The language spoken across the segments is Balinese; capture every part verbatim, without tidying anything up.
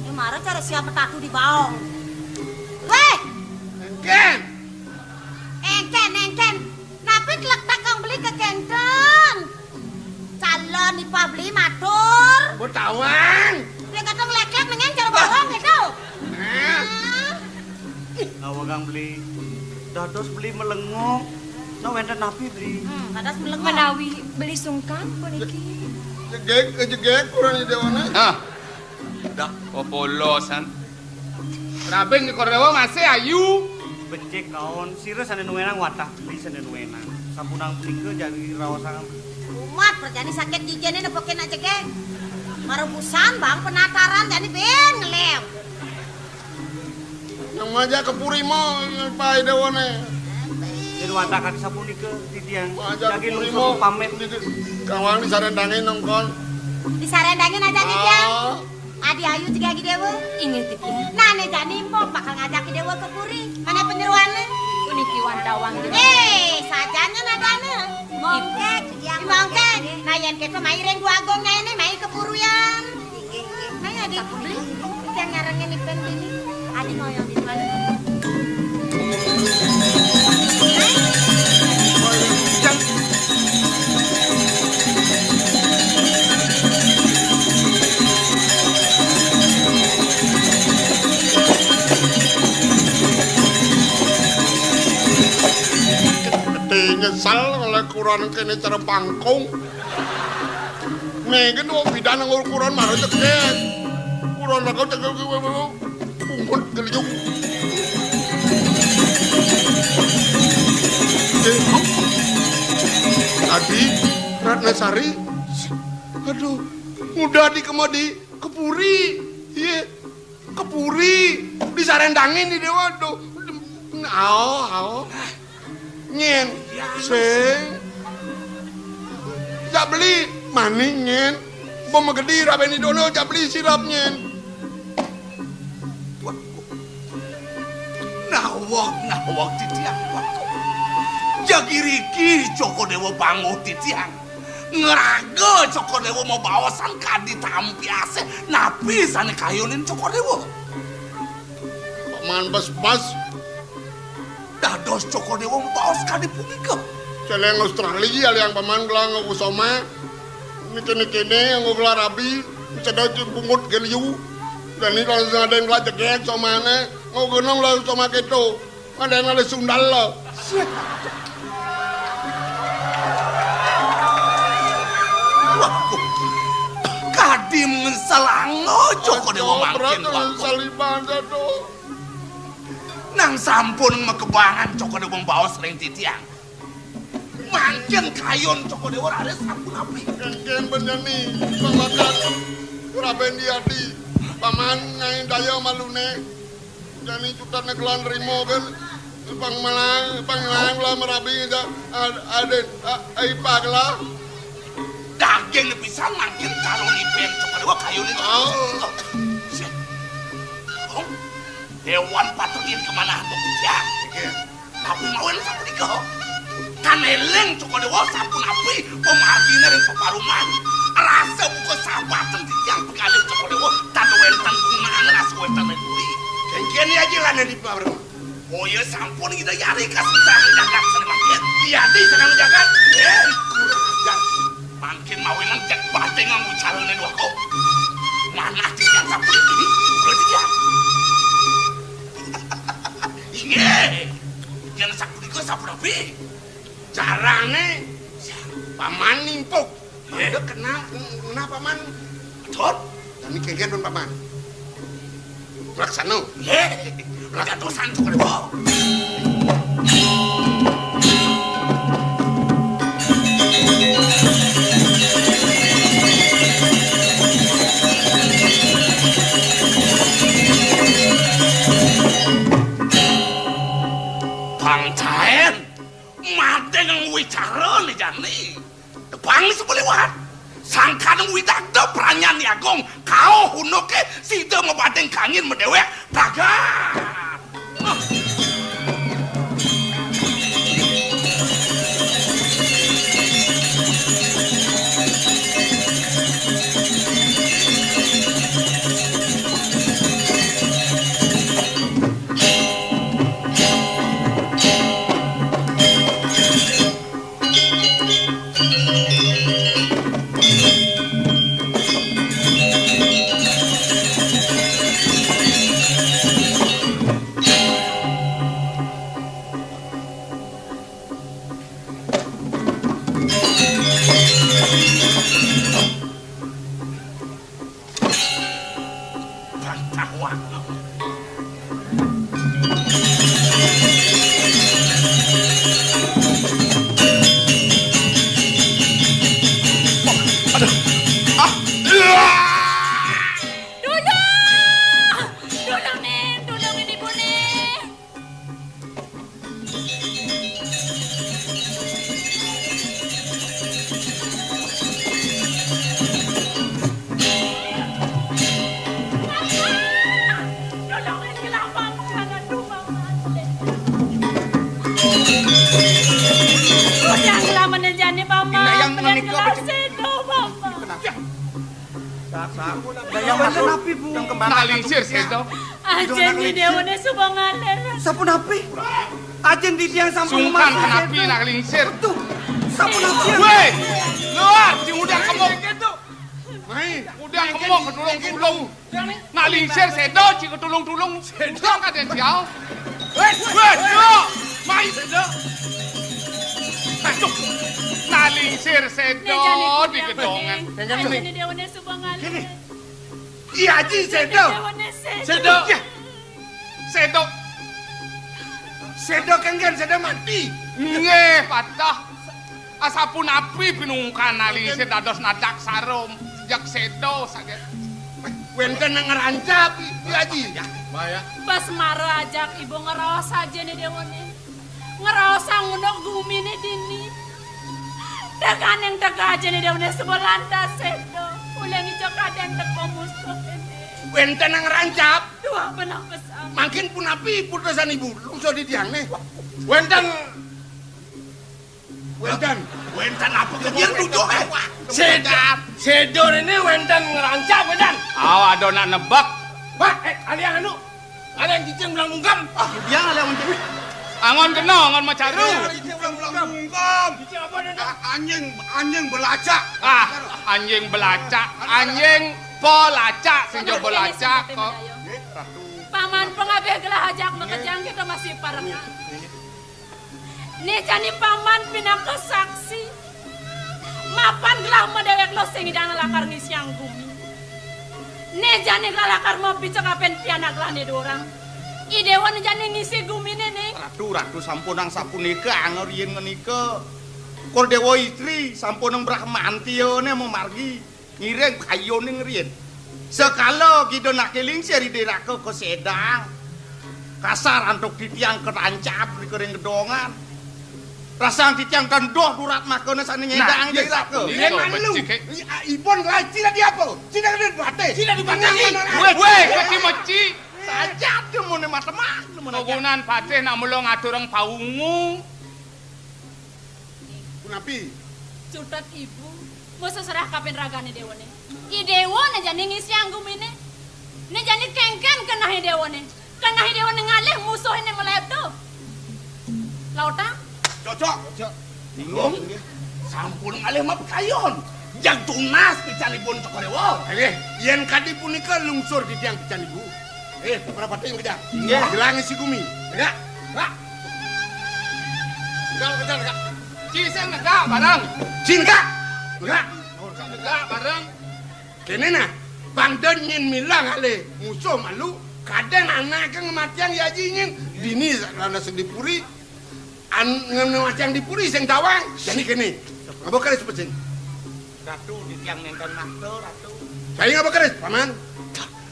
Ya mara cara siap petatu di baong. Wéh! Éngkén. Éngkén, éngkén. Napi kletak kang beli kekénten? Calon ipah beli matur. Mbok tawang. Dia kata ngléklék néngen cara bawang gitu. Nah. Hah? Awa kang beli. Dados beli melengok. Nah, wénten napi beli? Hmm, dados melengok. Menawi beli sungkan puniki. Jegég, jegég kurang di déwana. Ah. Dah, popolosan. Rabin Cokor Déwa masih ayu. Becik kaon, sira sané nuénang watah beli sané nuénang. Sampunang punika jagi raosang. Umat perjani sakit jijiné nepukin aja gé. Marubusan bang penataran jani bin ngelem. Yang maja kepuri mo, pai déwané. Jadi watah kaki sapunika titiang. Maja jagi kepuri lungsur mo. Pamit. Kawang disaréndangin nongkon. Disaréndangin aja nih dia. Ah. Adi ayu jegagi déwa. Inggih titiang. Nah, né jani mpok bakal ngajak déwa ke puri. Mana penyeruané? Puniki wantawang. Eh, sajanya nadana. Mongkek, mongkek. Nah, yén kéto mai ring Dwagung nyainé mai ke purian. Mai adi beli. Titiang nyarengin ipen bini. Adi ngoyong di mana? Gedé nyesel oleh kuron kéné cara pangkung. Mengken wong bidan nang kuron mara cekek. Kuron aku cekek. Bungut geliung. Eh, Adi, Ratnasari. Aduh, muda di kemudi kepuri. Iya, kepuri. Disaréndangin di déwa, aduh. Ao, ao. Nyén, sing. Jak beli maning, nyén. Bom gedi rabeni dono, jak beli sirap, nyén. Nawak, nawak titiang, Wak. Jagi riki Cokor Déwa banguh titiang. Ngraga Cokor Déwa mabaosan kadi tampi asih, napi sané kayunin Cokor Déwa? Paman bas-bas. Dados Cokor Déwa mabaos kadi punika. Céléng Australia liang paman gelah nganggo soma. Niki-nikiné nganggo gelah rabi, cedhak bungut geliu. Dani kalau ngadén gelah jegég somané, nganggo genong gelah soma kéto. Ngadén gelah sundal lo. Waduh. Kadi mengsel anga Cokor Déwa mangkin, Wak. Saliban satu. Nang sampun makebangan Cokor Déwa mabaos ring titiang. Mangkin kayun Cokor Déwa raris sampun apik. Kénkén benjani, Bang Bakat, Rabén Diadi, Paman Nyai Daya maluné. Jani cutet negelan rimo kan. Pang melang, pang melang lah merabi aja. Ad-, adén, a-, ipag lah. Daging pisan mangkin calon ipén Cokor Déwa kayuné. Oh. Sih. Oh. Déwan patut yen kemana tuh ya? Iya. Tapi mawon sapunika. Kan éling Cokor Déwa sapunapi pamarginé ring peparuman. Rasa buka sahabateng titiang pegalih Cokor Déwa tan wénten gunaan rasa wénten ring puri. Kénkén ya aja lan di paruman. Oh ya sampun Ida Yari kasentang jagat sané mangkin. Iya di senang jagat. Eh, kurang ajar. Mangkin mawinan jak baté nganggo carané dua kok. Manah titiang sapunika. Ulah titiang. Inggih. Yén sapunika sapunapi? Carané paman nimpuk. Nggih. Mangda kena, kena paman. Betul. Kami kénkén pun paman. Laksana. Nggih. Laksana. Bang Caén, madé ngwicara né jani. Tepang sumeliwat. Sangkan widagda pranyan agung, kauh unduké sida mabading kangin madéwék. Pragat. Aduh. Ah. Iya. Tulung! Tulung, Ning! Tulung, ini, Bu, Ning! Udah ngelamun jani, Paman. Ini yang menikah. Sedo, Paman. Daya Mas, napi, Bu? Nak lingsir, Sedo. Ajén Déwané suba ngalér. Sapunapi? Ajén titiang sampun sungkan mati, kenapi Sedo. Nak lingsir. Aduh, sapunapi? Wéh, luar, sing udang kemuk. Mai, udang kemuk, tulung-tulung. Nak lingsir, Sedo, cik tulung-tulung. Sedo kadén siau. Wéh, wéh, Sedo. Mai, Sedo. Aduh, nak lingsir, Sedo, di gedongan. Ajén Déwané suba ngalér. Iya, Ji, Sedo. Sedo. Iya. Sedo. Sedo kéngkén, Sedo mati. Nggih, patah. Asapunapi pinungkan nak lingsir dados nadak sarum. Jak Sedo saget. Wénten ngrancap, Iya, Ji. Bas mara ajak ibu ngraos ajéné Déwané. Ngraosang unduk guminé dini. Teganing teka ajéné Déwané suba lantas Sedo. Uling ijo kadén teka musuh kéné. Wénten ngrancap. Tuah benah pesan. Mangkin punapi putusan ibu, lungsur titiangé. Wénten. Wénten. Wénten apa? Yén tujuh, éh. Sedo, Sedo réné wénten ngrancap, wénten. Aw, ada nak nebak. Wah, éh, kalian anu. Ada yang cicing belang bungkam. Ah, dia ada yang mencuri. Angon kena, angon macaru. Ada yang cicing belang bungkam. Cicing apa dia, Dok? A-, anjing, anjing belacak. Ah, anjing belacak, anjing pelacak, sing jo belacak kok. Paman pengabih gelah ajak makejang kita masih parek. Né jani paman pinaka saksi. Mapan gelah madéwék lo sing idang lakar ngisiang gumi. Né jani gelah lakar mapica kapén pianak gelah né dua orang. I Déwa né jani ngisi guminé né. Ratu, Ratu sampunang sapunika angariin ngenika. Kor Déwa Istri sampunang Brahmantiané mamargi. Ngiring kayuning riin. Sekala Gida Nak Lingsir Ida Raka kasédang. Kasar antuk titiang kerancap ring gedongan. Rasang titiang tendoh durat makana sané nyédang Ida Raka. Nah, iya, sapunika. Yen malu. Becik, eh. I-, a-, ipun lagi cina di apa? Cina di batis. Cina di batis. Wéh, wéh, kaki meci. Saja tuh muni matemak, muni. Kagunan patih nak mula ngaturang paungu. Punapi? Cutet ibu, masa serah kapin ragané Déwané. I Déwa né jani ngisiang guminé. Né jani kéngkén keneh i Déwané. Keneh i Déwané ngalih musuhé né malepto. Lautang? Cocok. Cocok. Bingung. Sampun ngalih mapikayon. Jag tunas picanipun Cokor Déwa. Nggih, yén kadi punika lungsur titiang pican ibu. Eh, prapati yang kejar. Nggih. Gelang isi gumi. Enggak. Enggak. Enggak, kejar, enggak. Ci sing negak bareng. Ci negak. Enggak. Negak bareng. Kéné nah, pang da nyén milang alé musuh malu, kadén anaké ngamatiang ya Aji nyén. Dini lana sing di puri. An-, ngen-, wacang di puri sing tawang, jani kéné. Ngaba keris pecing? Ratu, titiang nénten makta, Ratu. Saya ngaba keris, Paman?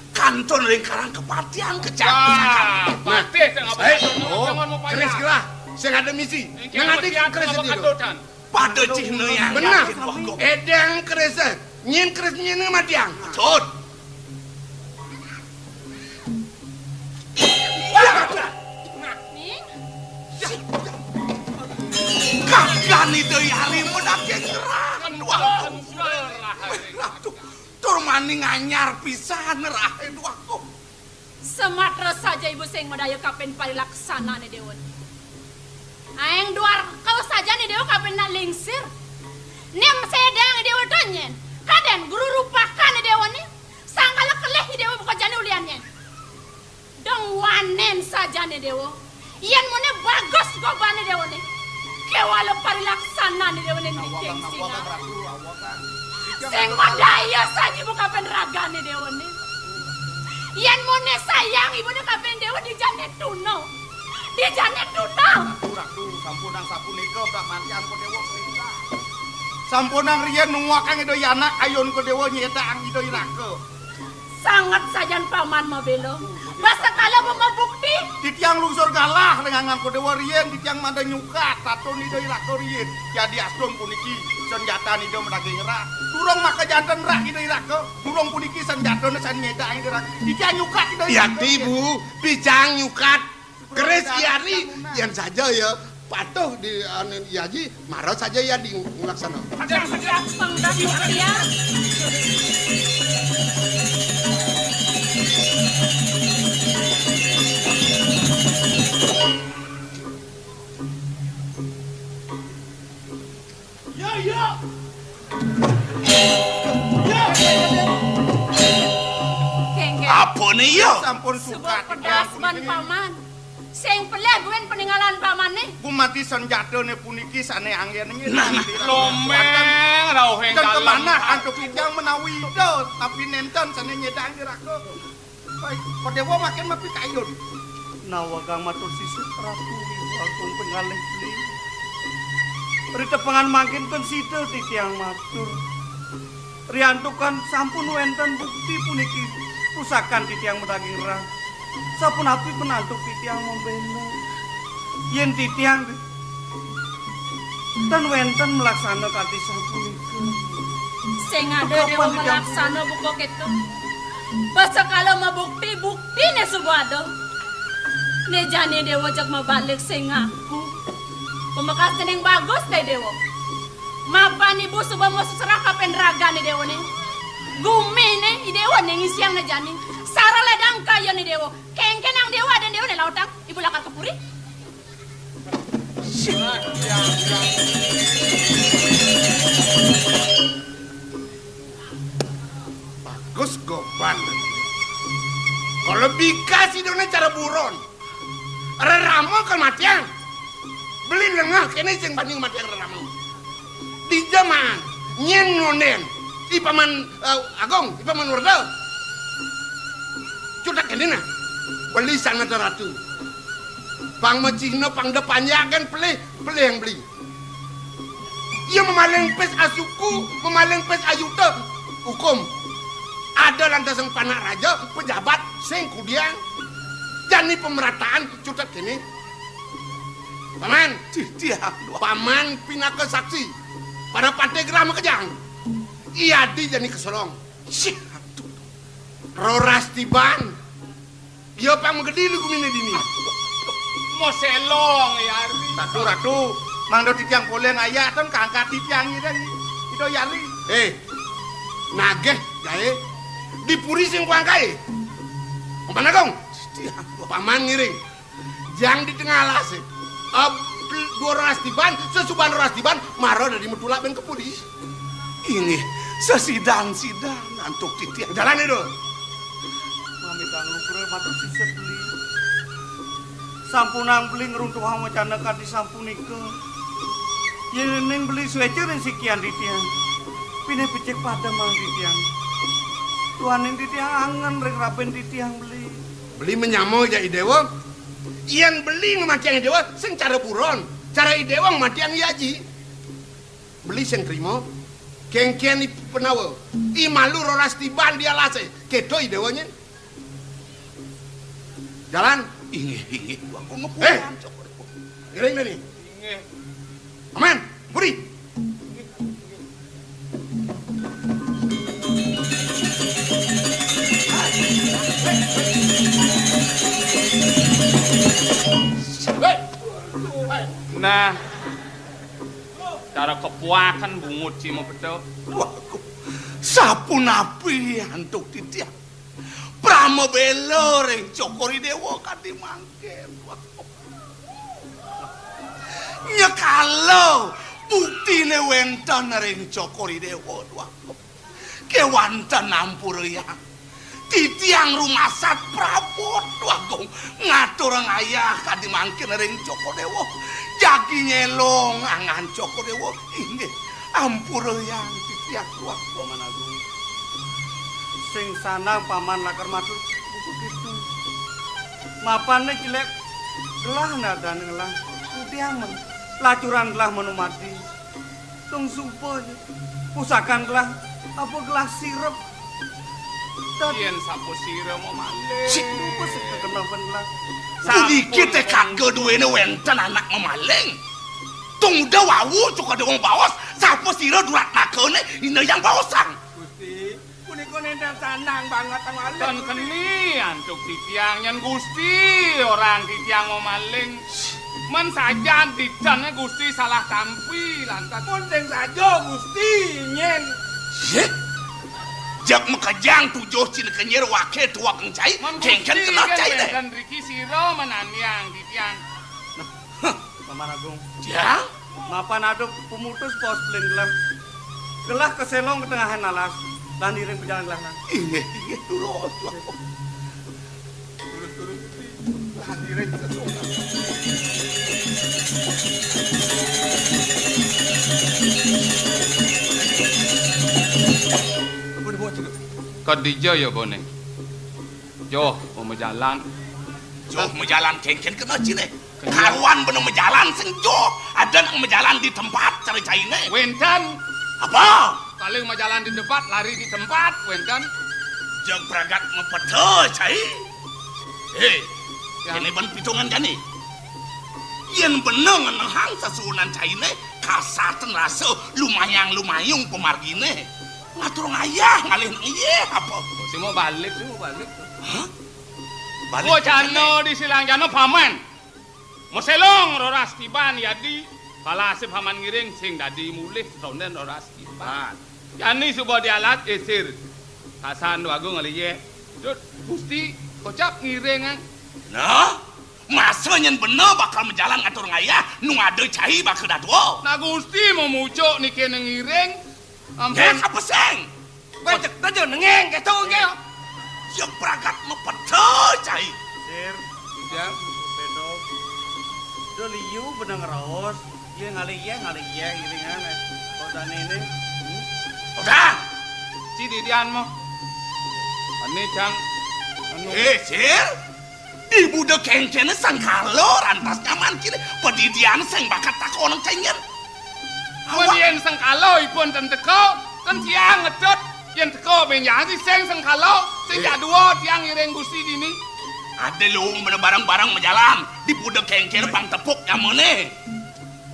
Kantun ring karang kepatihan kecap. Wah, nah, patih sing ngaba eh, kantun, oh, jangan mau payah. Keris gelah, sing ada misi. Nang ati keris ngaba itu. Kantun, Tan. Pada cihna yang benar. Yakin, wah, kok. Édang keris, eh. Nyén keris nyén matiang. Tut. Ning. Kagani deui ari menaking ngerangan. Wah. Aduh, tur mani nganyar pisan rahe. Waduh. Sematra saja ibu sing madaya kapin parilaksanané Déwa. Aéng duar kau saja né Déwa kapin nak lingsir. Ning sedeng Déwa to nyén. Kadén guru rupakan Déwa né. Sangkala kelih Déwa buka jani ulian nyén. Dong wanen saja né Déwa. Yén mune bagus gobané Déwa né. Kéwala parilaksanané Déwa né niking sinah. Sing madaya saja ibu kapin ragané Déwa né. Yén muné sayang ibuné kabéh déwa dijané tuna. Dijané tuna. Ratu, ratu, sampunang sapunika, Brak Mantian Kodewa perintah. Sampunang riyen nuwakang Ida Yanak, ayun Kodewa nyedakang Ida Iraka. Sanget sajan paman mabéla. Bas sekala mabukti. Titiang lungsur galah lengangan Kodewa riyen, titiang mangda nyukat tatun Ida Iraka riyen. Yadiastun puniki senjatan Ida madaging rah. Durung makajanten rah Ida Iraka. Durung puniki senjatane sane nyedakang Ida Iraka. Titiang nyukat Ida Iraka. Yati, Bu, picang nyukat. Keris Yari, yen saja ya patuh di, anu, Yaji, mara saja ya di nglaksana. Ya, ya. Ya, ya, ya. Kengken. Apane ya? Sampun suka pedas ban paman. Sing pelih buin peninggalan pamane. Gumati senjatane puniki sane anggen nggih. Nah, nah. Lomeng rauhing dan kemanah antuk titiang menawi ida, tapi nenten sane nyedang diraka. Baik, Kodewa makin mapikayun. Nawagang matur sisip Ratu Hyang Agung penggalih beli. Ritepengan mangkin ten sida titiang matur. Riantukan sampun wenten bukti puniki pusakan titiang madaging rah. Sapunapi penantuk titiang membela. Yen titiang ten wenten melaksana kanthi sapunika. Sing ada dewa melaksana buka keto. Bas sekala mabukti, buktine suba ada. Ne jani dewa jeg mabalik sing ngaku. Pamekas dening bagus te dewa. Mapan ibu suba masusrah kapen ragane dewane. Gumine i dewane ngisiang ne jani. Sara ledang kayane dewa. Kengkenang dewa dan dewane lautang. Ibu lakar ke puri. Bagus goban. Kalau bikas idone cara buron. Rerama kan matiang. Beli lengah kene sing banding matiang rerama. Di jaman nyen ngonden. I Paman, eh, Agung, i Paman Werda. Cutek kene nah. Beli sana ratu. Pang macihna, pang da panjakan pelih, pelih yang beli. Ia mamaling pes asuku, mamaling pes ayuta. Hukum. Ada lantasang panak raja, pejabat, sing kudiang. Jani pemerataan, cutet kene. Paman. Titiang, Dua. Paman pinaka saksi. Para pate gerah makejang. Iadi jani kesolong. Sih, aduh. Roras tiban. Iya pang magedi lu gumine dini. Mo selong, Yari. Ratu, Ratu, mangda titiang poleng ayak ten kangkat titiang ida, ida Yari. Eh, nageh gae. Di puri sing kuangkae. Paman Agung. Titiang. Paman ngiring. Jang di tengah alas, eh. Eh, dua roras tiban, sesuban roras tiban, mara dadi metulak ben ke puri. Inggih, sesidan-sidan antuk titiang. Jalan itu. Mamitang lugra matur sisip beli. Sampunang beli ngruntuhang wacana kanthi sampunika. Yening beli sueca ring sikian titiang. Pinih becik pademang titiang. Duaning titiang angen ring raben titiang beli. Beli menyama ja Idewa. Yen beli ngamatiang Idewa, sing cara buron. Cara Idewa ngamatiang Yaji. Beli sing trima, kengken i Penawa. I malu roras tiban di alase. Keto i dewa nyen. Jalan. Inggih, inggih, Tuanku ngepuan. Eh. Ngiring dene. Inggih. Aman, puri. Nah, cara kepuaken bungut cima beto. Waduh, sapunapi antuk titiang. Pramabela ring Cokor I Dewa kadi mangkin. Waduh. Nyekala buktine wenten ring Cokor I Dewa. Waduh. Kewanten ampurayang. Titiang rumasat prabot Agung ngaturang ayah kadi mangkin ring Cokor Dewa. Jagi nyelong angan Cokor Dewa. Inggih, ampurayang titiang Agung. Paman Agung. Sing sanang Paman lakar matur. Begitu. Mapané cilik gelah nadané ngelah. Kudiang men. Lacuran gelah manumadi. Tung suba ja. Pusakan gelah, apa gelah sirep. Tad- Yén sapa sira mamaling? Sik. Lupa sik kekena ban gelah. Puniki tekadga duwene wénten anak mamaling. Tung udah wau cukup ada wong baos, sapa sira durat nakane ina yang baosang. Gusti, punika nénten sanang banget maling. Ten keni antuk titiang nyén Gusti, orang titiang mamaling. Men sajan dicén Gusti salah tampi lantas. Pun sing saja Gusti nyén. Yé. Jak makejang tujuh cina kenyir wakil tuak cai, men kengken Gusti kena kan cai deh. Wénten riki sira menaniang titiang. Hah. Paman Agung. Tiang? Mapan aduk pemutus pos pelin gelah. Gelah keselong ke tengahan alas. Lan iring pejalan gelah lan. Inggih, inggih, durus. Turun-turun, Gusti. Lan iring sesuka. Apa dibawa, Cik? Kadija ya, Bone? Joh, pemajalan. Joh, majalan kengken kena cine. Kena. Karuan bena majalan sing joh. Ada nang majalan di tempat cara caine. Wénten. Apa? Paling majalan di tempat, lari di tempat, wénten. Jeg pragat mepeta cai. Hé, ya. Ini ban pitungan jani. Yén bena ngenehang sesuunan caine, kasaten rasa lumayang-lumayung pemargine. Ngatur ngayah ngalih nang iye apa? Oh, sing mau balik, sing mau balik. Hah? Balik. Wacana di silang jana paman. Maselong roras tiban yadi, palase paman ngiring sing dadi mulih tonden roras tiban. Jani suba dialat isir. Kasan wagung ngalih iye. Dut, Gusti, kocap ngiring, ah. Nah, masa nyén bena bakal majalan ngatur ngayah, nu ada cai bakal dadua. Nah, Gusti mau mucuk niki nang ngiring. Ampun. Ngek apa sing? Becek aja nengeng keto engke. Ya pragat mepeta cai. Sir, Ujang, Pedok. Do liu benang raos. Iya ngalih iya, ngalih iya, iringan. Kok dane ini? Hmm? Udah. Ci didian mo. Ane cang. Anu. Eh, Sir. Di buda kengkene sangkala rantas nyaman kini padidian sing bakat takonang cengin. Mun yen sangkala ipun ten teka, ten tiang ngedot. Yen teka benjang si sing sangkala, sing jak dua tiang iring Gusti dini. Ada luung bena barang-barang majalan di buda kengkene pang tepuk nyamane.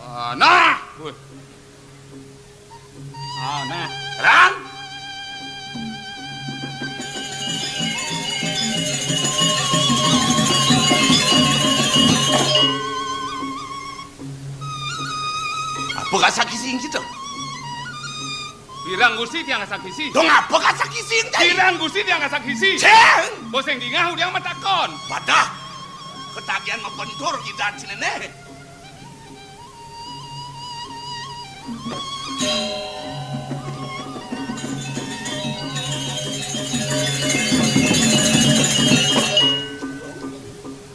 Ah, nah. Wih. Ah, nah. Terang. Apa kasakisi kita? Birang Gusti tiang kasakisi. Dong apa kasakisi tadi? Birang Gusti tiang kasakisi. Ceng. Boseng dingah udiang matakon. Padah. Ketagihan mabentur kita sini nih.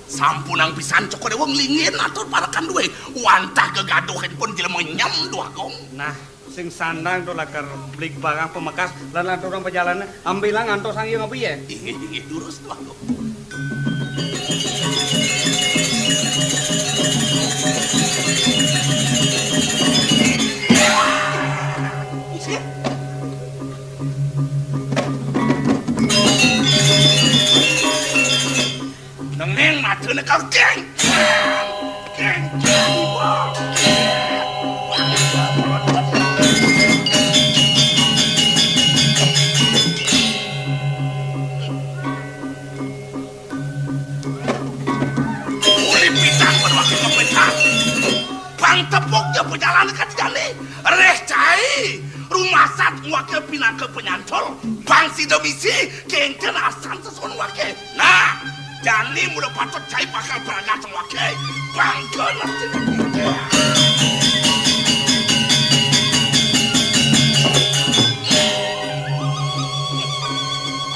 Sampunang pisan cokor dewa nglingin atur parekan duwe. Wantah gegaduhin pun jelema nyem dua gong. Nah, sing sandang to lakar beli barang pemekas lan lanturang perjalanan. Ambilang antos sang iya ngapi ya? Inggih, inggih, durus, Tuanku. Nengeng matane kau, geng. Geng, geng, wah. Uli pisang berwakil kepecah. Bang tepuk dia berjalan ke jani. Reh cai. Rumah sat wakil pinaka penyantol. Bang sida bisi. Kengken asan sesuun wakil. Nah, jani mula patut cai bakal berangkat wake. Bangga nang sing dipikir.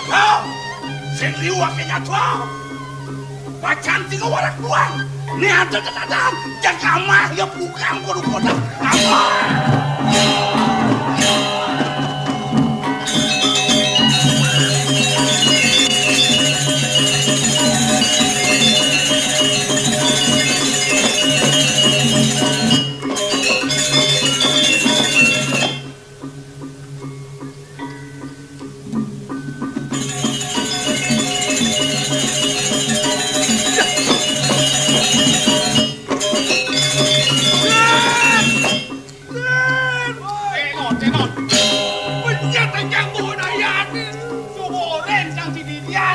Halo, sing liu wake nyatua. Macan tiga warak buang. Ni ada ketadan. Jangan kamah ya bukan kono-kono. Kamah.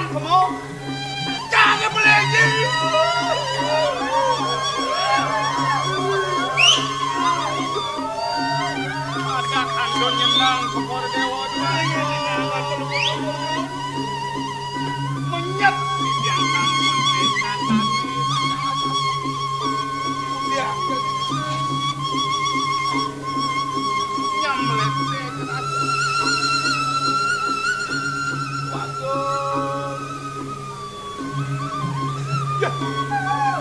Kemo? Jangan beli. Ada kandun nyenang kepor dewa dua. Menyet. Nyamlet. Waduh. Ya,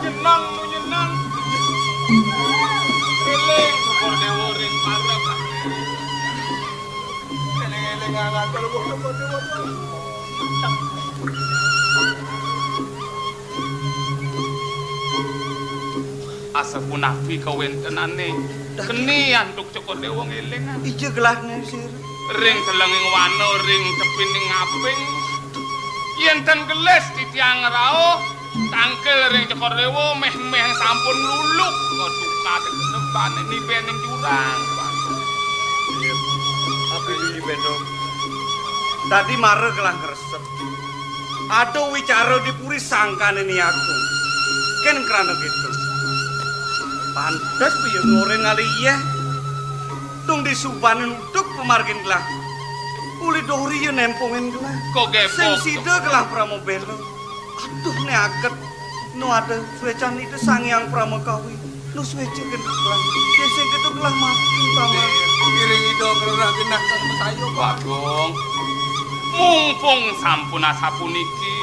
nyenang, nyenang. Eling, Kor Dewa ring parep. Eling-eling angan kalau Kor Dewa. Asapunapi kawentenane? Keni antuk Cokor Dewa ngelingan. Ija gelahne sira. Ring telenging wana, ring tepining ngaping. Yen ten gelis titiang ngrauh, tangkil ring Cokor Dewa meh-meh sampun luluk ka tukad sebane nibening jurang. Apa itu, Bendong? Tadi mara gelah ngresep. Ada wicara di puri sangkane niaku. Ken krana gitu. Pantes piye ngoren ngalih iya. Tung disubanin uduk pamargin gelah. Uli dori ya nempungin gelah. Kok gepok? Sing sida gelah pramobela. Aduh, ne aget. No ada suecan Ida Sang Hyang Pramakawi. Nu sueca gendut gelah. Desa gendut gelah mati, Paman. Iring Ida ngrereh genah kang masayup. Bagong. Mumpung sampun asapuniki,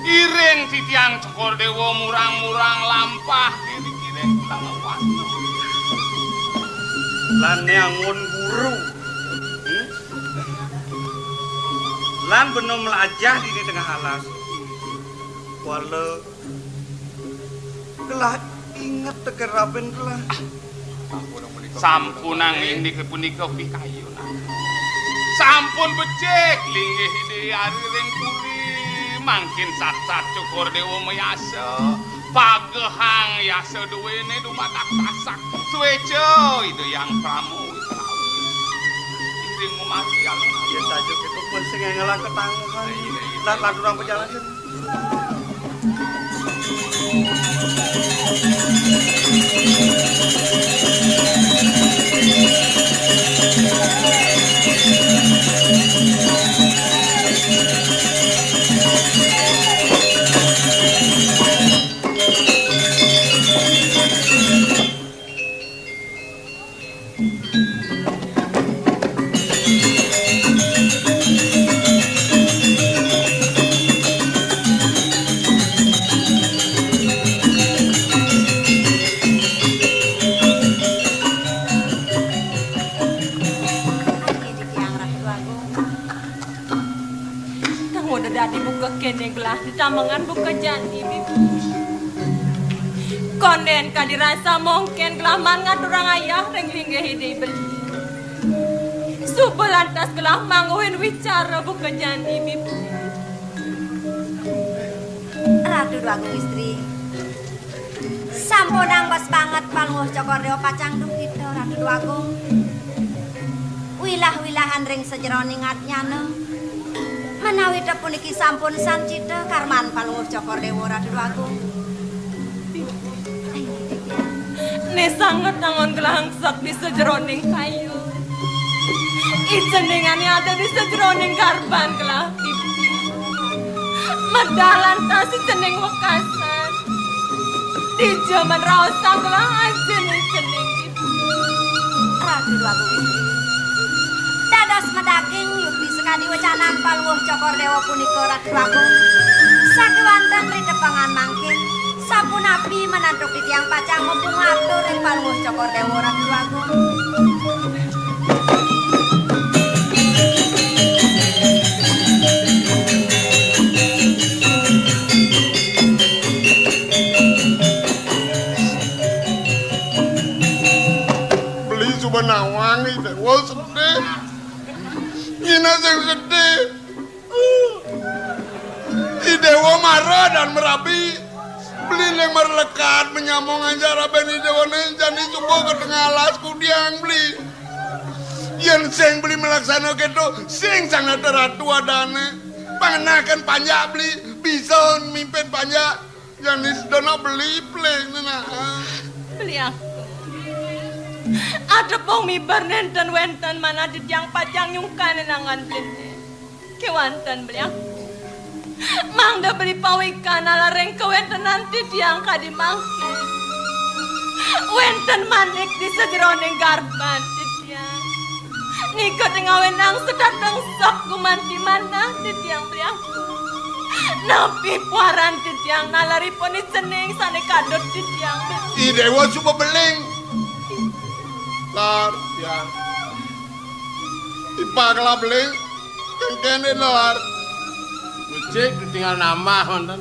iring titiang Cokor Dewa murang-murang lampah kiri-kiri kelawan. Lan ne anggon guru. Hmm? Lan bena mlajah dini tengah alas. Kuala gelah inget teken raben gelah. Sampunang indik punika pikayunan. Sampun becik linggih Ida Ari ring puri, mangkin satsat Cokor Dewa mayasa, pagehang yasa duwene dumadak tasak. Sueca Ida Hyang Pramu Wisrawa. Iring mumati alun-alun. Ya saja kita pun sing ngelah ketangguhan. Iya, iya. Lan lanturang perjalanan. Kang udah dadi buka kene gelah, ditamengan buka jani, Bibi. Konden kadi rasa mongken gelah man ngaturang ayah ring linggih Ida beli. Suba lantas gelah mangguhin wicara buka jani, Bibi. Ratu Déwa Agung Istri. Sampunang bes banget Palungguh Cokor Déwa pacang duhita, Ratu Déwa Agung. Wilah-wilahan ring sajeroning adnyana. Menawi puniki sampun sancita karman Palungguh Cokor Déwa, Ratu Déwa Agung. Né sanget angon gelah angsek di sajeroning kayu. I ceningane ada di sajeroning garban gelah. Medal lantas i cening wekasan. Dija men raosang gelah ajin i cening. Ratu Déwa Agung Istri. Dados madaging yukti sakadi wecanan Palungguh Cokor Déwa punika, Ratu Déwa Agung. Sakewanten ritepengan mangkin, sapunapi menantuk titiang pacang mupungatur ring Palungguh Cokor Déwa, Ratu Déwa Agung. Beli suba nawang, Déwa sedih. Nyina sing sedih. I Déwa mara dan marabi. Beli ling marlekat menyambung anjar aben i Déwane jani suba ka tengah alas kudiang beli. Yen sing beli malaksana keto, sing sang nata ratu adane. Pangenaken panjak beli, bisa mimpin panjak. Jani sedana beli pling, nah. Beli aku. Atepung miber nenten wenten manah titiang pacang nyungkanin angan beli. Kewanten beli aku. Mangda beli pawikan ala ring kawentenan titiang kadi mangkin. Wenten manik di sajeroning garban titiang. Nika tengah wenang sedateng sop gumanti manah titiang beli aku. Napi puaran titiang nalaripun cening sane kadut titiang. I Dewa suba beling. Lar, ya. Ipaklah beling. Kengkene lar. Becik tinggal nambah wonten.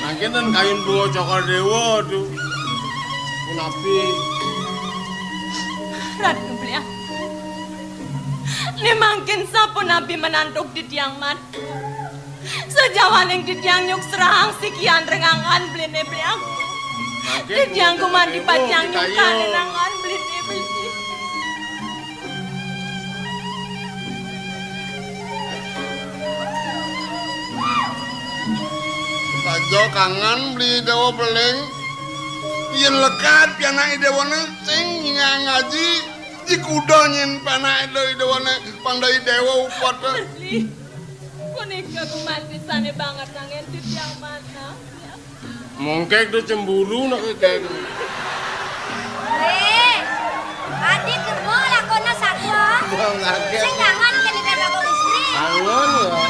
Mangkin ten kayun bunga Cokor Dewa tu. Punapi. Ratu beli aku. Ni mangkin sapunapi menantuk titiang mat. Sajawaning titiang nyuksrahang sikian ring angan beline beli aku. Mangkin titiang gumanti pacang nyungkanin angan beline beli. Saja kangen beli Dewa beling. Yen lekad pianak Dewane sing ngaji, jikuda nyen pianak Dewane pang dai Dewa upet. Beli. Punika gumanti sane banget angen titiang manah. Mungkek tu cemburu nak kek. Eh, adi kebo lakona satwa. Wah, ngaget. Sing kangen kene dadi aku istri. Kangen ya.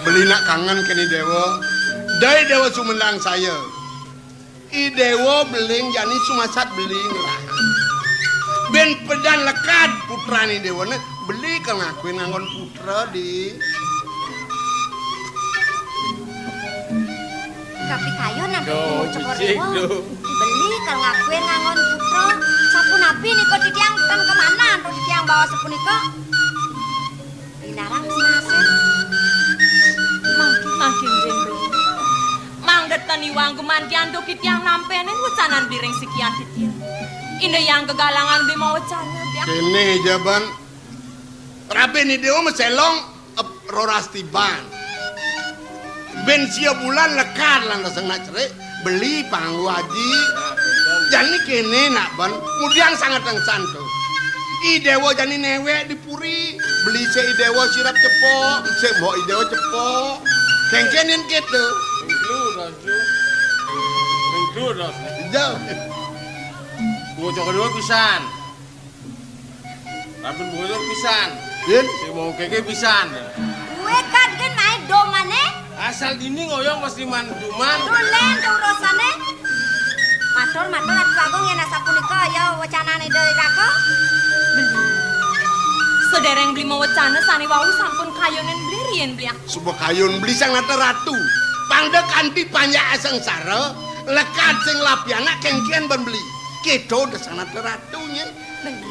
Beli nak kangen kene Dewa. Dai Dewa sumendang saya. I Dewa beling jani sumasat beli ngelah. Ben pedan lekad putran I Dewane beli kal ngakuin nganggon putra, di. Kapitayon antuk Duh, Cokor becik, Dewa. Duh. Beli kal ngakuin nganggon putra. Sapunapi nika titiang ten kemana antuk titiang bawa sapunika? Inarang sinasih. Mangkin, mangkin ring beli. Mangda tan iwang gumanti antuk titiang nampenin wecanan beli ring sikian titiang. Inda yang gegalangan beli mawecana, tiang. Kene jaban. Rabin I Dewa maselong, ep, roras tiban. Ben sia bulan lekad lan raseng nak cerik, beli panganggo aji. Jani kene nak ben, ngudiang sanget engsan tu. I Dewa jani newek di puri, beli sik I Dewa sirep cepok, sik mbok I Dewa cepok. Kengken yen keto. Ringklu, Rasu. Ringklu, Rasu. Jauh. Bocok kedua pisan. Rampun bocok pisan. Yen? Sing mau keke pisan. Kue kan kan main domane. Asal dini ngoyong mesti manduman. Tulen to urusane. Matur, matur, Ratu Agung, yen asapunika ya wacanane Dewi Raka. Beli. Sedereng beli mawecana sane wau sampun kayunen beli riyen beli. Suba kayun beli Sang Nata Ratu. Pangda kanti panjak asengsara, lekad sing lapianak kengken ben beli. Keto de Sang Nata Ratu nyen. Beli.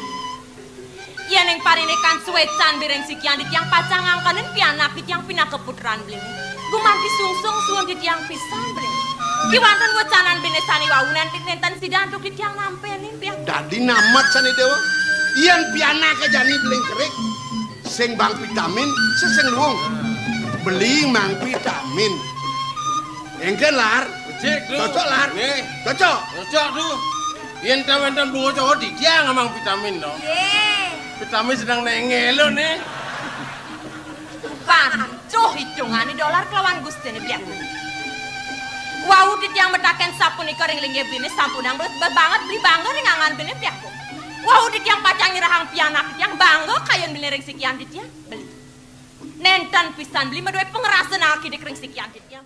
Yen ing parinikan suwecan beli ring sikian titiang pacang ngangkenin pianak titiang pinaka putran beli. Gumanti sungsung suwun titiang pisan beli. Kiwanten wecanan beli sane wau nenten nenten sida antuk titiang nampenin pian. Dadi namet sane Dewa. Yen pianake jani beli kerik, sing bang vitamin, sesing luung. Beli mang vitamin. Engken, Lar? Becik, Tu. Cocok, Lar? Nggih. Cocok? Cocok, Tu. Yen ta wenten bunga Cokor titiang amang vitamin, to. Nggih. Vitamin sedang nengelo, nih. Pancuh idungane dolar kelawan gustine pian. Wau titiang metaken sapunika ring linggih bine sampunang be-, be-, banget beli bangga ring angan bine pian. Wau titiang pacang nyerahang pianak titiang bangga kayun bine ring sikian titiang. Beli. Nenten pisan beli maduwe pangrasan akidik ring sikian titiang.